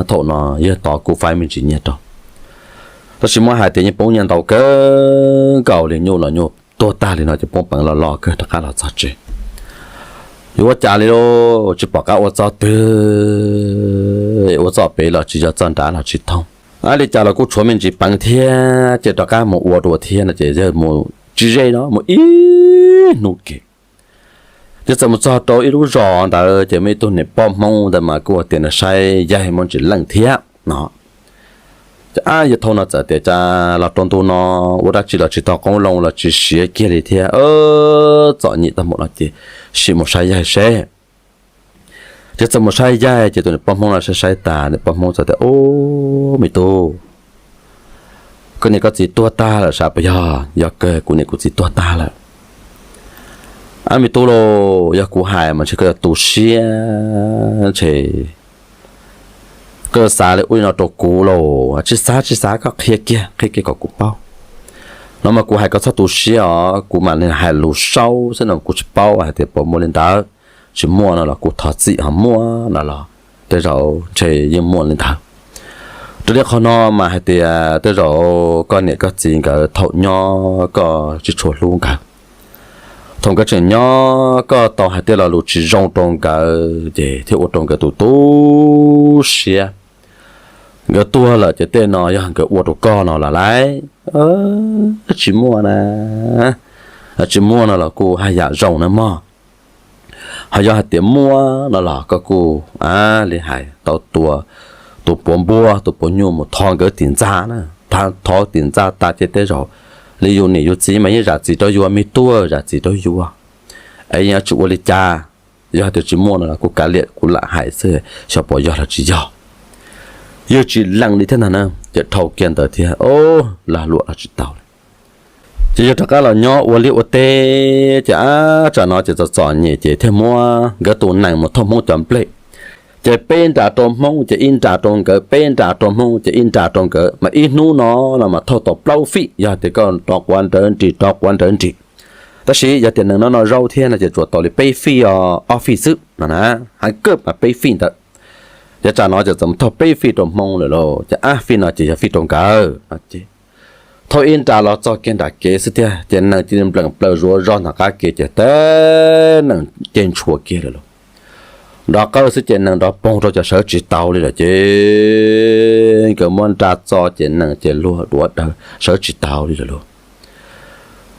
Thaum no yawg tod kuj faib me ntsis nyiaj rau, tab sis muab hais tias yeej poob nyiaj ntau kawg nkaus li, nyuj los nyuj tuag tag li no ces poob peev los los kawg rov qab los txog tsev. Yuav ua cas li lauj, tsis pom qab ua txoj twg, ua txoj pem los tsis yog, txoj nrad los tsis thooj. Ab, li cas los kuj tshuav me ntsis peev thiab, ces rov qab mus ua dua thiab no ces yawg mus tsis ze no mus ib hnub ke. Ces txawm mus txog rau ib lub zos ntawd ces muaj ib tug niam poj Hmoob ntawd mas kuj ua tias nws saib yaig muaj ntsis leej thiab no. Ces ab, yawg thauj no txawm tias cas los rau ntu no ua dab tsi los tsis tau qoob loo los tsis siav kiag li thiab, txom nyem tag npaum no ces sim mus saib yaig seb. Ces txawm mus saib yaig ces tus niam poj Hmoob no saib saib tas, niam poj Hmoob txawm tias, Ub, me tub, koj niam koj txiv tuag tag lawm sav puas yog? Yog kawg, kuv niam kuv txiv tuag tag lawm. Ab, me tub lauj, yog kuv hais mas ntshe koj yuav tu siab, ntshe koj yuav xav li ub li no rau kuv lauj. Tsis xav, tsis xav, koj qhia kiag, qhia kiag kom kuv paub. No mas kuv hais koj txhob tu siab os, kuv mam li hais lus saub xwb no, kuv tsis paub hais tias puas muaj li ntawd. Tsis muaj no los kuv thov txim, ho muaj no los tej zaum ntshe yeej muaj li ntawd. Raws li qhov no mas hais tias tej zaum koj niam koj txiv nkawd thaum nyob koj tsis tshua hlub nkawd. Thaum nkawd tseem nyob koj tau hais tej lo lus tsis zoo rau nkawd ces thiaj ua rau nkawd tu tu siab. Nkawd tuag lawm ces tej no yog nkawd ua rau koj no los lais? Tsis muaj na. Tsis muaj no los kuj haj yam zoo na mog. Ho yog hais tias muaj no los koj kuj, a, li hais tau tua tus puav npua tus puav nyuj mus thov nkawd tim ntxa na. Thov tim ntxa tas ces tej zaum li yus niam yus txiv mas yeej zam txim rau yus, me tub, zam txim rau yus, es yeej tsis ua li cas. Yog hais tias tsis muaj no los kuj kav liam, kuv lam hais xwb, xyov puas yog los tsis yog. Yawg tsis lees li thiab ntag na, ces dhau kiag ntawd thiab, o, lag luam los tsis tau li. Ces yawg rov qab los nyob ua liaj ua teb, ces ab, tsam no ces txom txom nyem ces thiaj muab nkawd tus nees mus thauj Hmoob cov nplej. Ces peb nra rau Hmoob ces ib nra rau nkawd, peb nra rau Hmoob ces ib nra rau nkawd, mas ib hnub no no mas thauj tau plaub fij, yog tias koj rov quav nrawv nris rov quav nrawv nris. Tab sis yog tias nees no noj zaub thiab no ces tsuas tau li peb fij, ob fij xwb no na, heev kawg mas peb fij ntawd. Ces tsam no ces txawm mus thauj peb fij rau Hmoob lawm lauj, ces ab fij no ces yog fij rau nkawd no ces thauj ib nra los txog kiag nram kev xwb tiag ces nees cia li npleem plaws zuav zog ntawm qab kev ces teb nees ces ntshua kiag lawm lauj. Nrov qawj xwb ces nees nrov poog rau ces sawv tsis tau li lawm ces nkawd muab nra txo ces nees ces luag duav daws sawv tsis tau li lawm lauj.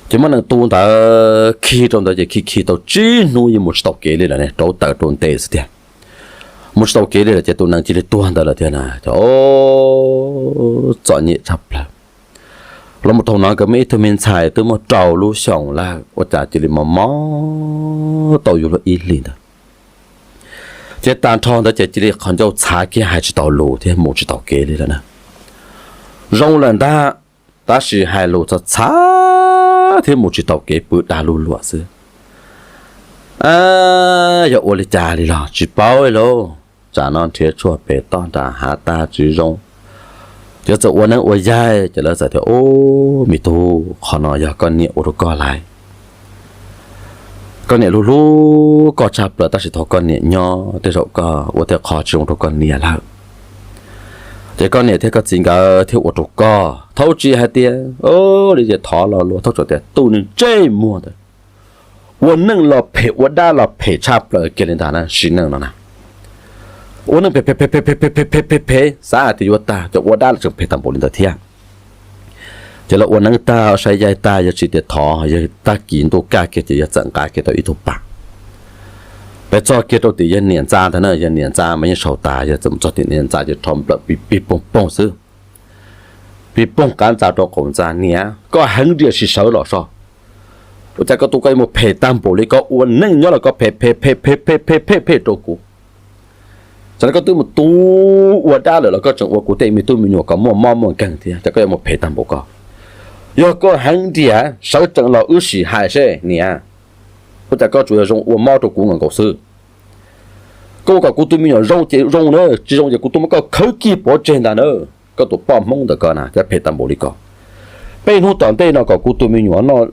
Ces muab nees tu ntawd khi rau ntawd ces khi khi tau tsib hnub yeej mus tsis tau kev li lawm ne, rauv taws rau nte xwb tiag. Mus tsis tau kev li lawm ces tus nees cia li tuag ntawd lawm tiag na. Ces txom nyem tshaj plaws. Los mus thaum no nkawd muaj ib tug me ntxhais twb muaj rau lub xyoos lawm, ua cas cia li mos mos tau yus luag ib hlis ntawd. Ces tag nrho ntawd ces cia li qhov ncauj txhav kiag, hais tsis tau lus thiab mus tsis tau kev li lawm na. Zoo lawm ntag, tab sis hais lus txhav txhav thiab mus tsis tau kev, pw dag lug luam xwb. Yog ua li cas li los tsis paub li lauj. Tsam no nrhiav tshuaj pem toj nram hav tag tsis zoo, ces txawm ua neeb ua yaig ces lawv txawm tias, Ub, me tub, qhov no yog koj niam ua rau koj lais. Koj niam hlub hlub koj tshaj plaws tab sis thaum koj niam nyob tej zaum koj ua tej qho tsis zoo rau koj niam lawm. Ces koj niam thiab koj txiv nkawd thiaj ua rau koj. Thaum tsis hais tias, o, li ces thov lo lus thauj tsam tias tus neeg ntsej muag ntawd ua neej los phem, ua dab los phem tshaj plaws kiag li ntag na, sim neej no na. Ua neej phem phem phem phem phem phem phem phem phem phem, xav hais tias yuav tag, ces ua dab los tseem phem tag npaum li ntawd thiab. Ces lawv ua neeb tag, saib yaig tag, yawg tsis tias thov, yawg tag kis ntuj kaj kiag ces yawg txawm nqa kiag tau ib tug pas. Pes txog kiag rau tim yawg niam ntxa ntag na, yawg niam ntxa mas yeej sau tas, yawg txawm mus txog tim niam ntxa ces rho nplawm pig pig poog poog xwb. Pig poog qab ntxa rau qaum ntxa, Niam, koj heev diam sim sawv los so. Ua cas koj tus koj yuav mus phem tag npaum li, koj ua neej nyob los koj phem phem phem phem phem phem phem rau kuv. Tam no koj twb mus tu ua dab lawm los koj tseem ua kuv tej me tub me nyuam kom muaj mob muaj nkeeg thiab, cas koj yuav mus phem tag npaum ko? Yog koj heev diam sawv tsees los wb sim hais seb niam. Ua cas koj tsuas yog zoo ua mob rau kuv nkaus nkaus xwb? Koj ua kom kuv tus me nyuam zoo ces zoo na, tsis zoo ces kuv tuaj muab koj khawb kig pov tseg ntag na. Koj tus poj Hmoob ntawm koj na, cas phem tag npaum li ko. Peb hnub tom ntej no kom kuv tus me nyuam noj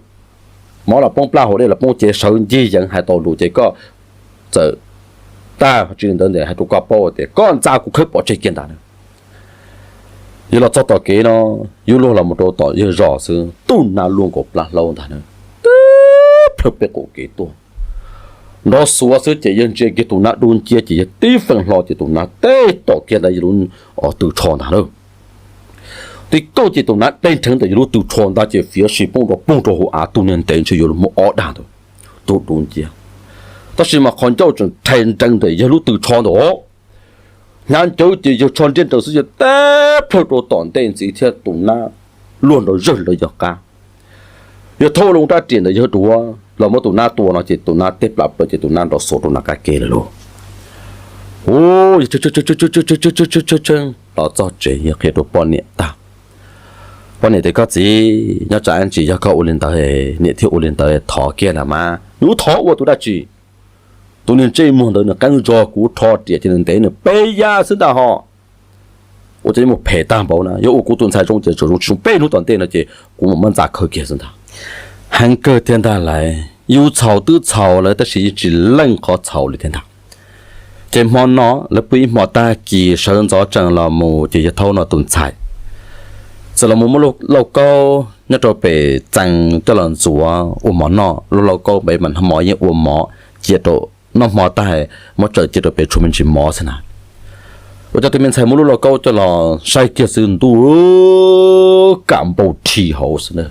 mov los poob plab haus dej los poob cev sawv ncig yeev hais tau lus ces koj txawm Tag tsis li ntawd ntag, hais rau koj paub tias koj ntxa kuv khawb pov tseg kiag ntag na. Yog los txog tom kev no, yus luag los mus rau tom yawg zos xwb, tub nab luaj nkaus plab hlaub ntag na, tib plhaw peb qaum kev tuaj. Nrov xuav xwb ces yawg ntsia kiag tus nab dub nciab ces yawg tib feem hlo ces tus nab teb tom kiag ntawd yawg lub tw tsho ntag na. Tib kaug ces tus nab dej nrheev ntawm yawg lub tw tsho ntag ces fiav si poob rau poob rau hauv av, tus niag ntev ntshe yuav luag muaj ob dag ntawd, tus dub nciab. Tab sis mas qhov ncauj tseem rhais nrees ntawm yawg lub tw tsho ntawd. Hnyav ncawv ces yawg tsho nriab nraws xwb ces teb plhaw rau tom ntej ntxiv thiab tus nab luag nrov zawg lawv yog qab. Yawg thaub loo rab riam ntawm yawg duav los muab tus nab tua no ces tus nab teb plhaw plaws ces tus nab nrov xuav rau nram qab kev lawm lauj. Ua, yawg tshee tshee tshee tshee tshee tshee tshee tshee tshee tshee tshee tshee los txog tsev, yawg qhia rau poj niam tag. Poj niam tias, koj txiv, nyob tsam ib ntsis yog koj ua li ntawd, niam thiab ua li ntawd thov kiag los mas. Yuav thov ua tus dab tsi? Tus niag ntsej muag ntawd nws qeeb zog kuv rho riam ces nws ntev nws peb yam xwb ntag ho. Ua cas yuav mus phem tag npaum na, yuav ua kuv tus ntxhais zoo ces tseem zoo tsis zoo, peb hnub tom ntej no ces kuv mam muab ntxa khawb kiag xwb ntag. Heev kawg thiab ntag lauj, yus txhaum twb txhaum lawm tab sis yeej tsis leej qhov txhaum li thiab ntag. Ces hmo no lawv pw ib hmo tag kis sawv ntxov tsees los mus ces yawg thaub no tus ntxhais txawm los mus muab lauj kaub nyob rau pem txee coj los ntxuav ua mov noj. Lub lauj kaub pem mas hmo yeej ua mov cia rau noj hmo tag muab tsaws cia rau pem tshuav me ntsis mov xwb na. Ua cas tus me ntxhais muab lub lauj kaub coj los saib kiag xwb ntuj, kam npau rhi hauv xwb na.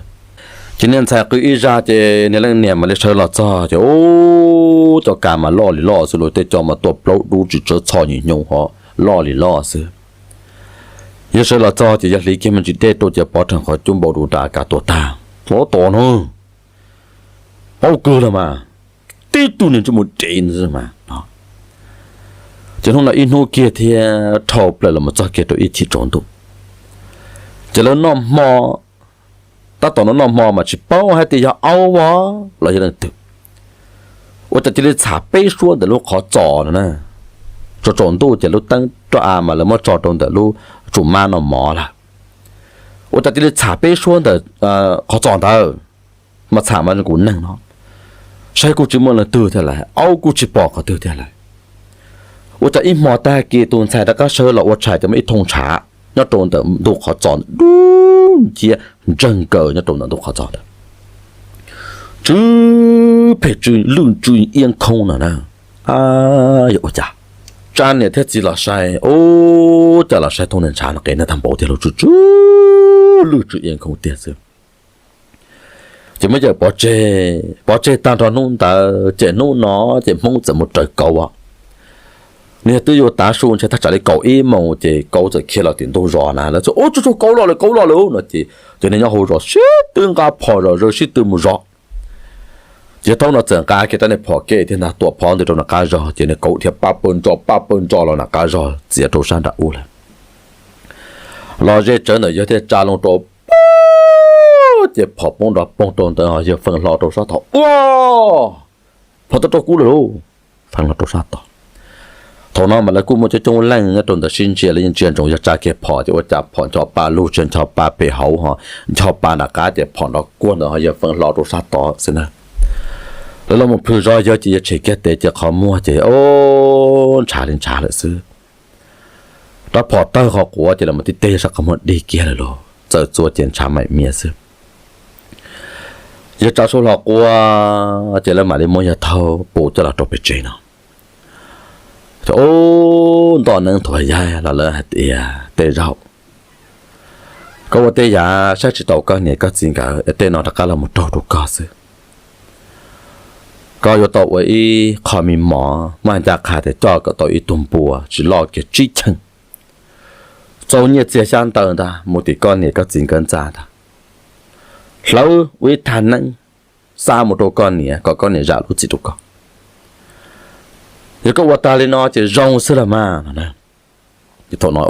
Ces niag ntxhais qw ib zaj ces niag leej niam mam li sawv los txog ces ub, cov kas mas loj li loj xwb, luag tej cov mas tuaj plaub dub tsis tsawv txho nyuam nyoos ho, loj li loj xwb. Yawg sawv los txog ces yawg hliv kiag me ntsis dej rau ces pov rhees qhov cub npau rau nram kas tuag tag. Ua tom no paub kawg los mas, tib tug niag ntsej muag dev ntawd mas. Ces hnub no ib hnub kiag thiab dhau plaws los mus txog kiag rau ib chim tsaus ntuj. Ces lawv noj hmo, tab tom no noj hmo mas tsis paub hais tias yog aub los yog leej twg. Ua cas cia li txham peb suab ntawm lub qhov txos no na. Tsaus tsaus ntuj ces lub teeb roj av mas lawv muab tso rau ntawm lub tsum mab noj mov lawm. Ua cas cia li txham peb suab ntawm qhov txos ntawd, mas txham mas kuv neeg no, saib kuj tsis muaj leej twg thiab lawm, aub kuj tsis pom qhov twg thiab lawm. Ua cas ib hmo tag kis tus ntxhais rov qab sawv los ua tshais ces muaj ib thooj ntshav nyob rau ntawm ntu qhov txos ntawd dub nciab ntsawg nkaws nyob rau ntawm ntu qhov txos ntawd. Tsw phem tsw lwj tsw iab nkhooj no na. Yog ua cas? Tsa niam thiab txiv los saib, ub, cas los saib thooj niag ntshav no qis neeg tag npaum tiag lauj, tsw tsw lwj tsw iab nkhooj tiag xwb. Ces muab cawm pov tseg, pov tseg tag nrho hnub ntawd ces hnub no ces Hmoob txawm mus raws kauv. Nws yog twb yuav tav su ntshe thaj tsam li kaum ib moos ces kauv txawm khiav los tim ntug zos na, lawv txawm ub, tsuj tsuj kauv los lawm, kauv los lawm no ces cov neeg nyob hauv zos sib tw nqa phom zom zaws sib tw mus zov. Ces thaum no txawm nqa kiag rab niag phom kev thiab ntag, tua phov ntws rau nram qab zos ces niag kauv dhia paj pawg ntso paj pawg ntso los nram qab zos txiav rau sab nram ub lawm. Los ze tsawv ntawm yawg thiaj tsa loo rau pag, ces phom poob nrov poog rau ntawd, yawg feeb hlo rau sab tod, ua, phom tau rau kuv lawm lauj, feeb hlo rau sab tod. Thaum no mas lawv kuj muaj coob coob leej nyob rau ntawd sib ntsia, lawv yeej ntsia ntsoov yawg tsa kiag phom ces ua cas phom ncho pa lug tsis ncho pa pem hauv ho, ncho pa nram qab ces phom nrov kuag ntawd ho yawg feeb hlo rau sab tod xwb na. Lawv los mus plhws zov yawg ces yawg tshem kiag tes ces qhov muag ces o, ntshav li ntshav lawm xwb. Rab phom tawg qhov quav ces los mus tib teg sab qhov muag dig kiag lawm lauj, txawm txua ces ntshav maim mias xwb. Yawg tsa suab hlo quaj ces lawv mam li muab yawg thauj pus coj los rau pem tsev no. Ub, nto neeb thuav yaig los lawv hais tias tej zaum koj ua tej yam saib tsis taus koj niam koj txiv nkawd es tej no rov qab los mus raug rau koj xwb. Koj yuav tau ua ib qho me mov maj ncaj qha tias coj kom tau ib tug npua tsis loj kiag tsib cheej, txaus nyiaj txiag xyab ntawv ntag mus tim koj niam koj txiv nkawd ntxa ntag, hlawv ua ib thaj neeb xa mus rau koj niam kom koj niam zam lub txim rau koj. Yog koj ua tag li no ces zoo xwb los mas no. Thaum no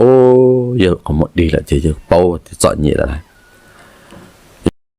yawg qhov muag dig lawm ces yawg paub tias txom nyem lawm lauj.